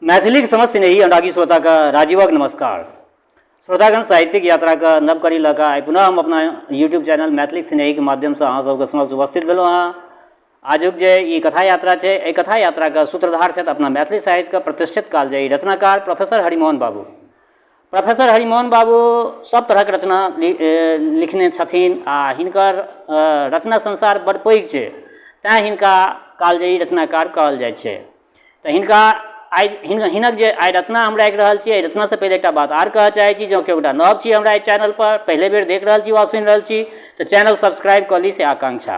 मैथिलीक समस्त स्नेही अनुरागी श्रोताके राजीवक नमस्कार। श्रोतागण, साहित्यिक यात्राके नव कड़ी लऽ कऽ आइ पुनः हम अपना यूट्यूब चैनल मैथिलीक स्नेहीके माध्यमसँ अहाँ सबके समक्ष उपस्थित भेलहुँ हँ। आजुक जे ई कथा यात्रा छै, एहि कथा यात्राके सूत्रधार छथि अपना मैथिली साहित्यके प्रतिष्ठित कालजयी रचनाकार प्रोफेसर हरिमोहन बाबू। प्रोफेसर हरिमोहन बाबू सब तरहक रचना लिखने छथिन आ हिनकर रचना संसार बड़ पैघ छै, तैँ हिनका कालजयी रचनाकार कहल जाइ छै। तऽ हिनका आइ हिनक जे आइ रचना हम राखि रहल छी, एहि रचनासँ पहिले एकटा बात आर कहऽ चाहै छी, जँ केओ गोटा नव छी हमरा एहि चैनलपर पहिले बेर देख रहल छी वा सुनि रहल छी तऽ चैनल सब्सक्राइब कऽ ली, से आकांक्षा।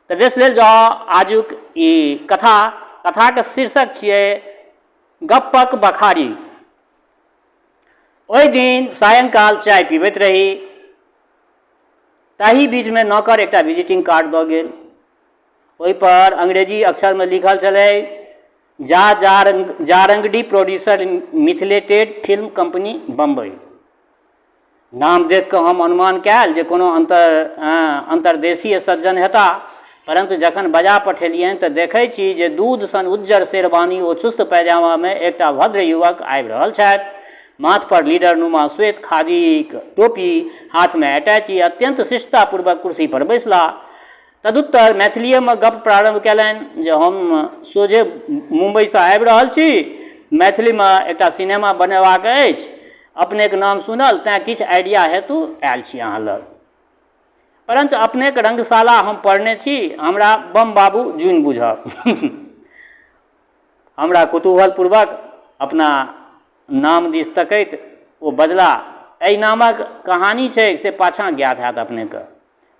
तऽ बेस लेल जाउ आजुक ई कथा, कथाके शीर्षक छियै गप्पक बखारी। ओहि दिन सायंकाल चाय पीबैत रही, ताही बीचमे नौकर एकटा विजिटिंग कार्ड दऽ गेल। ओहिपर अंग्रेजी अक्षरमे लिखल छलै जा जारंगडी प्रोड्यूसर मिथिलेटेड फिल्म कम्पनी बम्बई। नाम देख कऽ हम अनुमान कयल जे कोनो अन्तर्देशीय सज्जन हेताह, परन्तु जखन बजा पठेलियनि तऽ देखै छी जे दूध सन उज्जर शेरवानी ओ चुस्त पैजामामे एकटा भद्र युवक आबि रहल छथि। माथ पर लीडरनुमा श्वेत खादीक टोपी, हाथमे अटैची, अत्यन्त शिष्टतापूर्वक कुर्सी पर बैसलाह। तदुत्तर मैथिलीएमे गप्प प्रारम्भ कयलनि जे हम सोझे मुम्बइसँ आबि रहल छी, मैथिलीमे एकटा सिनेमा बनेबाक अछि, अपनेक नाम सुनल तेँ किछु आइडिया हेतु आयल छी अहाँ लग। परञ्च अपनेक रंगशाला हम पढ़ने छी, हमरा बम बाबू जुनि बूझब। हमरा कुतूहलपूर्वक अपना नाम दिस तकैत ओ बजलाह, एहि नामक कहानी छैक से पाछाँ ज्ञात हैत अपनेकेँ।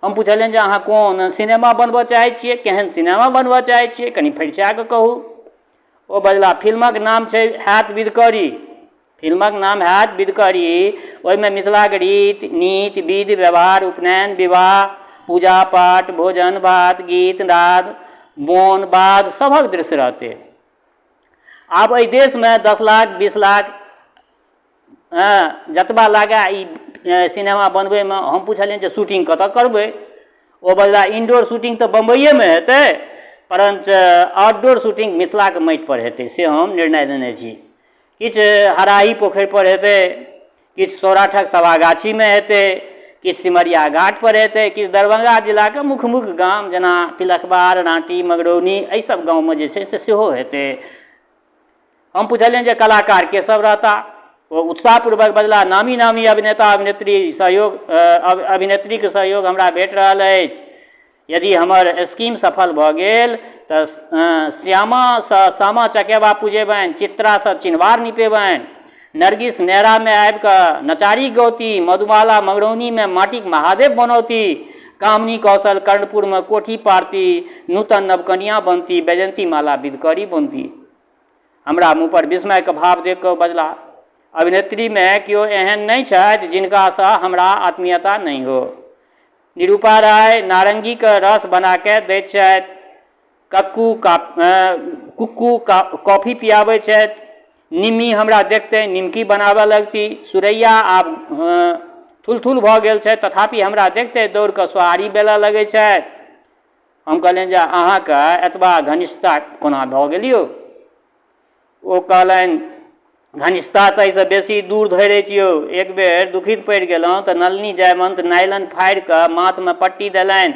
हम पुछलियनि जे अहाँ कोन सिनेमा बनबऽ चाहै छियै, केहन सिनेमा बनबऽ चाहै छियै, कनि फरिछा कऽ कहू। ओ बजलाह, फिल्मक नाम छै हैत विधकरी। फिल्मक नाम हैत विधकरी। ओहिमे मिथिलाक रीति नीति विधि व्यवहार, उपनयन विवाह, पूजा पाठ, भोजन भात, गीत नाद, बोन बाध सभक दृश्य रहतै। आब एहि देशमे 10 लाख 20 लाख जतबा लागए ई सिनेमा बनबैमे। हम पुछलियनि जे शूटिंग कतऽ करबै? ओ बजला, इनडोर शूटिंग तऽ बम्बइएमे हेतै, परञ्च आउटडोर शूटिंग मिथिलाके माटिपर हेतै, से हम निर्णय लेने छी। किछु हराही पोखरिपर हेतै, किछु सौराठक सभागाछीमे हेतै, किछु सिमरिया घाटपर हेतै, किछु दरभंगा जिलाके मुख्य मुख्य गाम जेना पिलखबार, राँटी, मगरौनी, एहिसब गाममे जे छै से सेहो हेतै। हम पुछलियनि जे कलाकार के सब रहता? ओ उत्साहपूर्वक बजला, नामी नामी अभिनेता अभिनेत्री सहयोग अभिनेत्रीके सहयोग हमरा भेट रहल अछि। यदि हमर स्कीम सफल भऽ गेल तऽ श्यामासँ सामा चकेबा पुजेबनि, चित्रासँ चिनवार निपेबनि, नरगिस नेहरामे आबि कऽ नचारी गौती, मधुबाला मगरौनीमे माटिक महादेव बनौती, कामनी कौशल कर्णपुरमे कोठी पारती, नूतन नवकनियाँ बनती, बैजन्ती माला विधकरी बनती। हमरा मुँहपर विस्मयके भाव देख कऽ बजला, अभिनेत्रीमे केओ एहन नहि छथि जिनकासँ हमरा आत्मीयता नहि हो। निरूपा राय नारङ्गीके रस बनाके दैत छथि, कक्कू कुक्कू कॉफी पियाबै छथि, निम्मी हमरा देखते निमकी बनाबऽ लगती, सुरैया आब थुलथुल भऽ गेल छथि तथापि हमरा देखते दौड़ कऽ सोहारी बेलऽ लगै छथि। हम कहलियनि जे अहाँके एतबा घनिष्ठता कोना भऽ गेल यौ? ओ कहलनि, घनिष्ठता तऽ एहिसँ बेसी दूर धरि अछि यौ। एक बेर दुखित पड़ि गेलहुँ तऽ नलिनी जयवंत नाइलन फाड़ि कऽ माथमे पट्टी देलनि।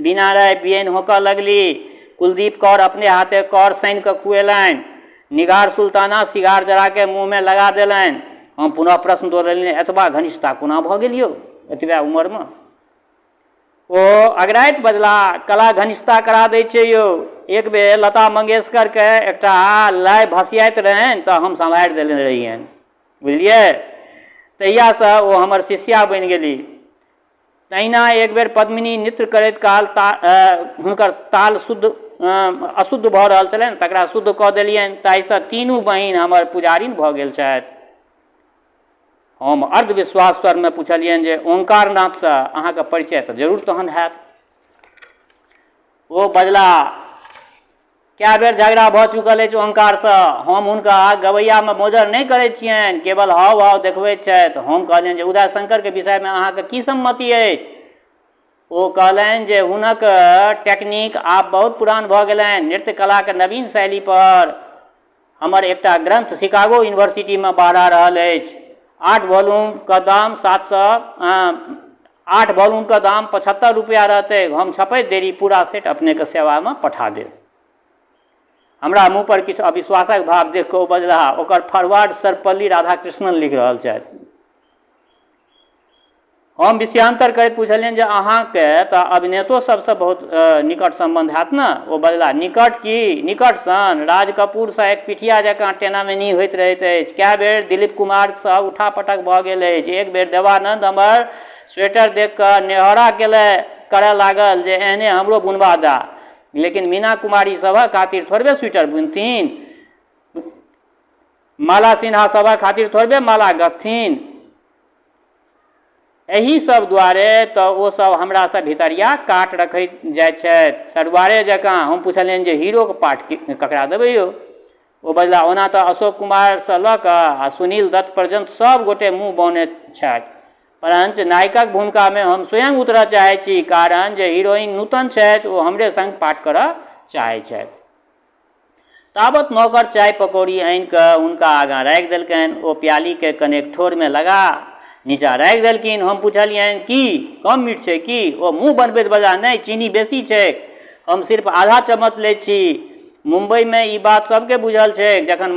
बीना राय बियनि होंकऽ लगली। कुलदीप कौर अपने हाथे कौर सानि कऽ खुएलनि। निगार सुल्ताना सिगार जरा कऽ मुँहमे लगा देलनि। हम पुनः प्रश्न दोहरेलियनि, एतबा घनिष्ठता कोना भऽ गेल यौ एतबे उमरमे? ओ अगराइत बजला, कला घनिष्ठता करा दै छै यौ। एक बेर लता मंगेशकरके एकटा लाइ भसियाइत रहनि तऽ हम सम्हारि देने रहियनि, बुझलियै? तहियासँ ओ हमर शिष्या बनि गेली। तहिना एक बेर पद्मिनी नृत्य करैत काल हुनकर ताल शुद्ध अशुद्ध भऽ रहल छलनि, तकरा शुद्ध कऽ देलियनि। ताहिसँ तीनू बहिन हमर पुजारिन भऽ गेल छथि। हम अर्धविश्वास स्वरमे पुछलियनि जे ओंकारनाथसँ अहाँके परिचय तऽ जरूर तहन हैत। ओ बजला, कए बेर झगड़ा भऽ चुकल अछि ओंकारसँ। हम हुनका गवैयामे मोजर नहि करै छियनि, केवल हाव भाव देखबैत छथि। हम कहलियनि जे उदय शंकरके विषयमे अहाँके की सम्मति अछि? ओ कहलनि जे हुनक टेक्निक आब बहुत पुरान भऽ गेलनि, नृत्य कलाके नवीन शैलीपर हमर एकटा ग्रन्थ शिकागो यूनिवर्सिटीमे बहरा रहल अछि। 8 वॉल्यूमके दाम 700, 8 वॉल्यूमके दाम 75 रुपैआ रहतै। हम छपैत देरी पूरा सेट अपनेके सेवामे पठा देब। हमरा मुँह पर किछु अविश्वासक भाव देखि कऽ ओ बजलाह, ओकर फॉरवर्ड सर्वपल्ली राधाकृष्णन लिखि रहल छथि। हम विषयांतर करैत पुछलियनि जे अहाँके तऽ अभिनेतो सभसँ बहुत निकट सम्बन्ध हैत ने? ओ बजलाह, निकट की, निकट सन। राज कपूरसँ एक पिठिया जकाँ टेना-मेनी होइत रहैत अछि। कए बेर दिलीप कुमारसँ उठा-पटक भऽ गेल अछि। एक बेर देवानन्द हमर स्वेटर देखि कऽ नेहोरा करय लागल जे एहने हमरो बुनबा दए। लेकिन मीना कुमारी सभक खातिर थोड़बे स्वेटर बुनथिन? माला सिन्हा सभक खातिर थोड़बे माला गँथथिन? एही सभ दुआरे तँ ओ सभ हमरासँ भितरिया काट रखैत जाइत छथि, सरुआरे जकाँ। हम पुछलियनि जे हीरोक पार्ट ककरा देबै यौ? ओ बजलाह, ओना तँ अशोक कुमारसँ लऽ कऽ आ सुनील दत्त पर्यन्त सभ गोटे मुँह बौने छथि। परंच नायकक भूमिकामे हम स्वयं उतरऽ चाहैत छी, कारण जे हीरोइन नूतन छथि, ओ हमरे संग पार्ट करऽ चाहैत छथि। ताबत नौकर चाय पकौड़ी आनि कऽ हुनका आगाँ राखि देलकनि। ओ प्यालीकेँ कनेक ठोरमे लगा नीचाँ राखि देलखिन। हम पुछलियनि, की, कम मीठ छै की? ओ मुँह बनबैत बजलाह, नहि, चीनी बेसी छैक। हम सिर्फ आधा चम्मच लैत छी। मुम्बईमे ई बात सभकेँ बुझल छैक। जखन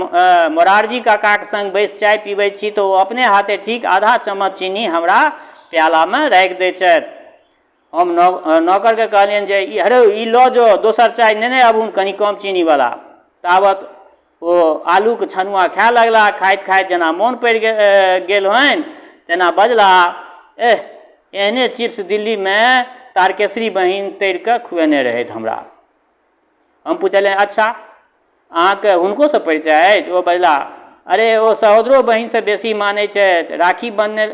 मोरारजी काकाक संग बैसि चाय पीबैत छी तँ ओ अपने हाथे ठीक आधा चम्मच चीनी हमरा प्यालामे राखि दैत छथि। हम नौकरके कहलियनि जे ई हरौ ई लऽ जो, दोसर चाय नेने आबहुन कनि कम चीनीवला। तावत ओ आलूके छनुआ खाय लगलाह। खाइत खाइत जेना मोन पड़ि गेल होनि तेना बजलाह, एह, एहने चिप्स दिल्लीमे तारकेश्वरी बहिन तरि कऽ खुएने रहथि हमरा। हम पुछलियनि, अच्छा, अहाँके हुनकोसँ परिचय अछि? ओ बजलाह, अरे ओ सहोदरो बहिनसँ बेसी मानै छथि। राखी बन्हने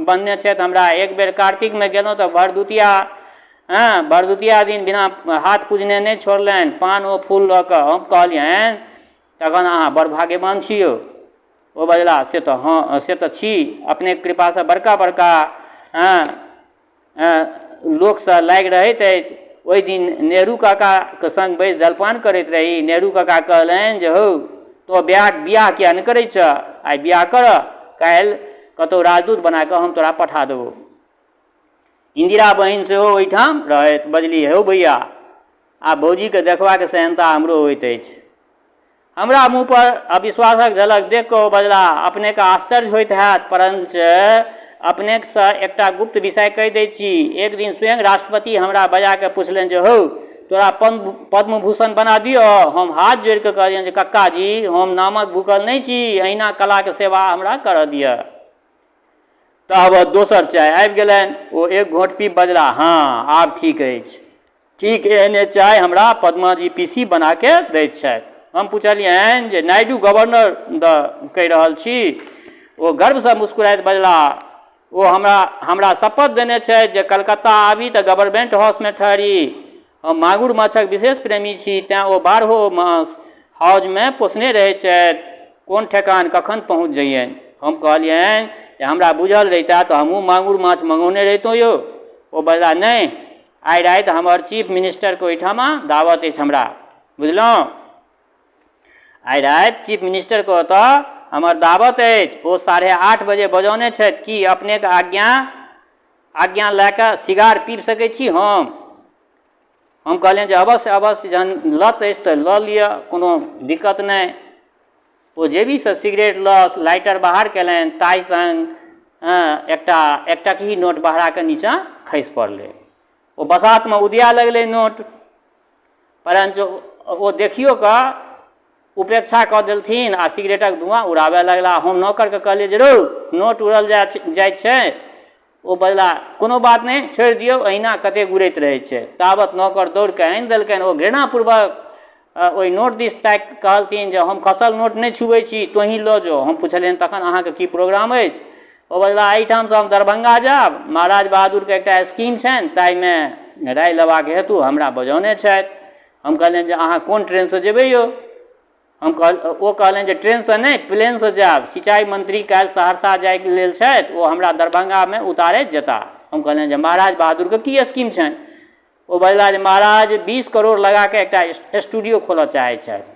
बन्हने छथि हमरा। एक बेर कार्तिकमे गेलहुँ तऽ भरदुतिया हँ भरदुतिया दिन बिना हाथ पुजने नहि छोड़लनि, पान ओ फूल लऽ कऽ। हम कहलियनि, तखन अहाँ बड़ भाग्यवान छी यौ। ओ बजलाह, से तऽ हँ, से तऽ छी। अपनेक कृपासँ बड़का बड़का हँ लोकसँ लागि रहैत अछि। ओहि दिन नेहरू काकाके सङ्ग बैसि जलपान करैत रही। नेहरू काका कहलनि जे हौ, तोँ बियाह किएक नहि करै छह? आइ बियाह करह, काल्हि कतहु राजदूत बना कऽ हम तोरा पठा देबौ। इन्दिरा बहिन सेहो ओहिठाम रहथि। बजलीह, हौ भैया, आब भौजीकेँ देखबाक सेहन्ता हमरो होइत अछि। हमरा मुँह पर अविश्वासक झलक देखि कऽ ओ बजलाह, अपनेकेँ आश्चर्य होइत हैत, परञ्च अपनेसँ एकटा गुप्त विषय कहि दैत छी। एक दिन स्वयं राष्ट्रपति हमरा बजा कऽ पुछलनि जे हौ, तोरा पद्मभूषण बना दिअह? हम हाथ जोड़ि कऽ कहलियनि जे कक्काजी, हम नामक भूखल नहि छी, एहिना कलाक सेवा हमरा करऽ दिअ। तावत दोसर चाय आबि गेलनि। ओ एक घोंट पीबि बजलाह, हँ, आब ठीक अछि। ठीक एहने चाय हमरा पद्माजी पीसी बना के दैत छथि। हम पुछलियनि जे नायडू गवर्नर दऽ कहि रहल छी? ओ गर्वसँ मुस्कुराइत बजलाह, ओ हमरा हमरा शपथ देने छथि जे कलकत्ता आबी तऽ गवर्नमेंट हाउसमे ठहरी। हम मांगुर माछक विशेष प्रेमी छी, तेँ ओ बारहो मास हाउजमे पोसने रहैत छथि। कोन ठेकान कखन पहुँच जइयनि। हम कहलियनि जे हमरा बुझल रहितए तऽ हमहूँ मांगुर माछ मङौने रहितहुँ यौ। ओ बजलाह, नहि, आइ राति हमर चीफ मिनिस्टरके ओहिठाम दावत अछि हमरा, बुझलहुँ? आइ राति चीफ मिनिस्टरके ओतऽ हमर दावत अछि। ओ 8:30 बजे बजौने छथि। की अपनेक आज्ञा आज्ञा लए कऽ सिगार पीबि सकै छी हम? हम कहलियनि जे अवश्य अवश्य, जहन लत अछि तऽ लऽ लिअ, कोनो दिक्कत नहि। ओ जेबीसँ सिगरेट लऽ लाइटर बाहर कयलनि, ताहि सङ्ग एकटा एकटकही नोट बहरा कऽ नीचाँ खसि पड़लै। ओ बसातमे उदिया लगलै नोट, परञ्च ओ देखियो कऽ उपेक्षा कऽ देलथिन आ सिगरेटक धुआँ उड़ाबय लगलाह। हम नौकरके कहलियै जे रौ, नोट उड़ल जाइत छै। ओ बजलाह, कोनो बात नहि, छोड़ि दियौ, एहिना कतेक उड़ैत रहैत छै। तावत नौकर दौड़ि कऽ आनि देलकनि। ओ घृणापूर्वक ओहि नोट दिस ताकि कहलथिन जे हम खसल नोट नहि छुबै छी, तोँही लऽ जो। हम पुछलियनि, तखन अहाँके की प्रोग्राम अछि? ओ बजलाह, एहिठामसँ हम दरभंगा जायब। महाराज बहादुरके एकटा स्कीम छनि, ताहिमे राय लेबाक हेतु हमरा बजौने छथि। हम कहलियनि जे अहाँ कोन ट्रेनसँ जेबै यौ? हम कहल ओ कहलनि जे ट्रेनसँ नहि, प्लेनसँ जायब। सिंचाइ मंत्री काल्हि सहरसा जाइके लेल छथि, ओ हमरा दरभंगामे उतारैत जेताह। हम कहलियनि जे महाराज बहादुरके की स्कीम छनि? ओ बजलाह जे महाराज 20 करोड़ लगा कऽ एकटा स्टूडियो खोलऽ चाहैत छथि।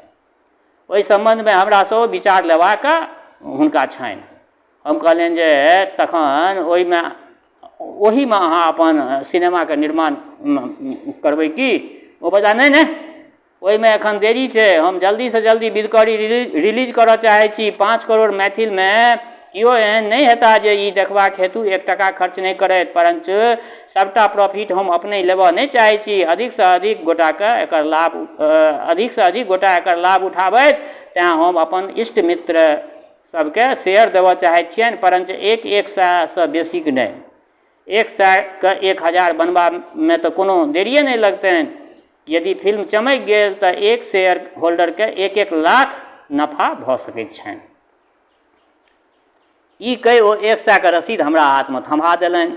ओहि सम्बन्धमे हमरासँ ओ विचार लेबाक हुनका छनि। हम कहलियनि जे तखन ओहिमे ओहीमे अहाँ अपन सिनेमाके निर्माण करबै की? ओ बजला नहि नहि, ओहिमे एखन देरी छै, हम जल्दीसँ जल्दी विधकरी रिलीज करऽ चाहै छी। 5 करोड़ मैथिलमे केओ एहन नहि हेताह जे ई देखबाक हेतु 1 टाका खर्च नहि करथि, परञ्च सभटा प्रॉफिट हम अपनहि लेबऽ नहि चाहै छी, अधिकसँ अधिक गोटाके एकर लाभ अधिकसँ अधिक गोटा एकर लाभ उठाबथि, तेँ हम अपन इष्ट मित्र सभकेँ शेयर देबऽ चाहै छियनि, परञ्च एक एक सएसँ बेसीके नहि। एक सएके 1000 बनबामे तऽ कोनो देरिए नहि लगतनि। यदि फिल्म चमकि गेल तऽ एक शेयर होल्डरके 1-1 लाख नफा भऽ सकैत छनि। ई कहि ओ एक सएके रसीद हमरा हाथमे थम्हा देलनि।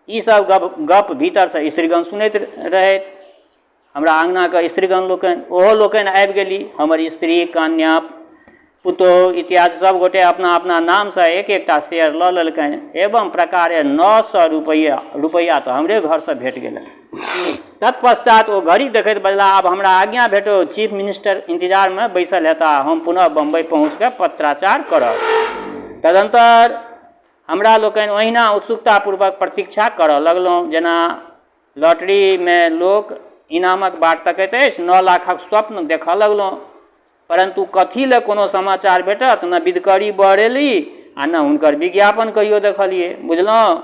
ई सब गप भीतरसँ स्त्रीगण सुनैत रहथि। हमरा अङ्गनाके स्त्रीगण लोकनि ओहो लोकनि आबि गेली। हमर स्त्री, कन्या, पुतोहु इत्यादि सब गोटे अपना अपना नामसँ एक एकटा शेयर लऽ लेलकनि। एवं प्रकारे 900 रुपैआ तऽ हमरे घरसँ भेट गेलनि। तत्पश्चात ओ घड़ी देखैत बजलाह, आब हमरा आज्ञा भेटो, चीफ मिनिस्टर इंतजारमे बैसल हेताह, हम पुनः बम्बई पहुँच कऽ पत्राचार करब। तदन्तर हमरा लोकनि ओहिना उत्सुकतापूर्वक प्रतीक्षा करऽ लगलहुँ जेना लॉटरीमे लोक इनामक बाट तकैत अछि। 9 लाखक स्वप्न देखऽ लगलहुँ, परन्तु कथी लए कोनो समाचार भेटत? ने विधकरी बहरेली आ ने हुनकर विज्ञापन कहियो देखलियै। बुझलहुँ?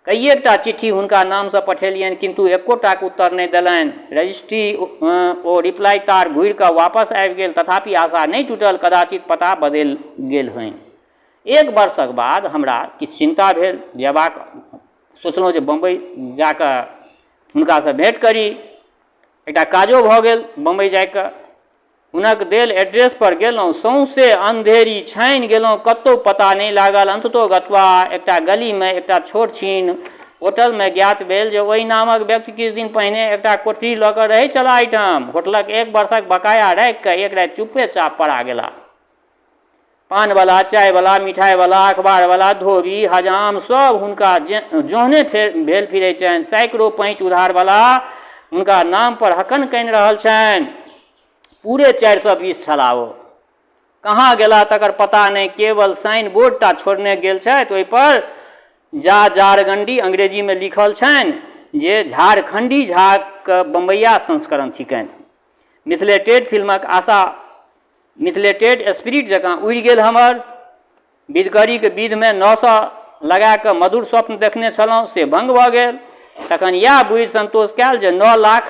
कइएकटा चिट्ठी हुनका नामसँ पठेलियनि, किन्तु एकोटाक उत्तर नहि देलनि। रजिस्ट्री ओ रिप्लाई तार घुरि कऽ वापस आबि गेल। तथापि आशा नहि टूटल, कदाचित पता बदलि गेल होइन। एक वर्षक बाद हमरा किछु चिन्ता भेल, जयबाक सोचलहुँ जे बम्बइ जा कऽ हुनकासँ भेँट करी। एकटा काजो भऽ गेल बम्बइ जाइके। हुनक देल एड्रेसपर गेलहुँ, सौँसे अन्धेरी छानि गेलहुँ, कतहु पता नहि लागल। अन्ततो गत्वा एकटा गलीमे एकटा छोट छिन होटलमे ज्ञात भेल जे ओहि नामक व्यक्ति किछु दिन पहिने एकटा कोठरी लऽ कऽ रहै छलाह एहिठाम। होटलक एक वर्षक बकाया राखि कऽ एक राति चुप्पेचाप पड़ा गेलाह। पानवला, चायवला, मिठाइवला, अखबारवला, धोबी, हजाम सभ हुनका जोहने भेल फिरै छनि। सैकड़ो पैँच उधारवला हुनका नामपर हकन कानि रहल छनि। पूरे 420 छलाह ओ। कहाँ गेला तकर पता नहि, केवल साइन बोर्ड टा छोड़ने गेल छथि, ओहिपर जा जारगंडी अंग्रेजीमे लिखल छनि जे झारखंडी झाक बम्बैया संस्करण थिकनि। मिथिलेटेड फिल्मक आशा मिथिलेटेड स्पिरिट जकाँ उड़ि गेल हमर। विधकरीक विधमे 900 लगा कऽ मधुर स्वप्न देखने छलहुँ से भङ्ग भऽ गेल। तखन इएह बुझि सन्तोष कयल जे 9 लाख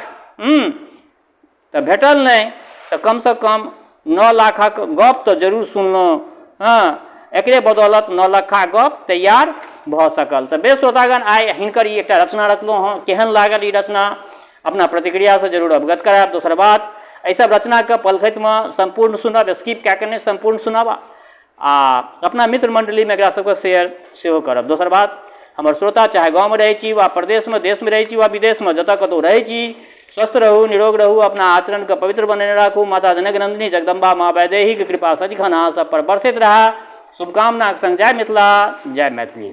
तऽ भेटल नहि तऽ कमसँ कम 9 लाखक गप तऽ जरूर सुनलहुँ। हँ, एकरे बदौलत 9 लखा गप तैयार भऽ सकल। तऽ बेस श्रोतागण, आइ हिनकर ई एकटा रचना रखलहुँ हँ। केहन लागल ई रचना अपना प्रतिक्रियासँ जरूर अवगत करायब। दोसर बात, एहि सब रचनाके पलखतिमे सम्पूर्ण सुनब, स्किप कए कऽ नहि, सम्पूर्ण सुनब आ अपना मित्र मण्डलीमे एकरा सबके शेयर सेहो करब। दोसर बात, हमर श्रोता चाहे गाँवमे रहै छी वा प्रदेशमे, देशमे रहै छी वा विदेशमे, जतऽ कतहु रहै छी, स्वस्थ रहू, निरोग रहू, अपना आचरणके पवित्र बनेने राखू। माता जनक नन्दिनी जगदम्बा माँ वैदेहीके कृपा सदिखन अहाँ सब पर बरसैत रहए। शुभकामनाक संग जय मिथिला, जय मैथिली।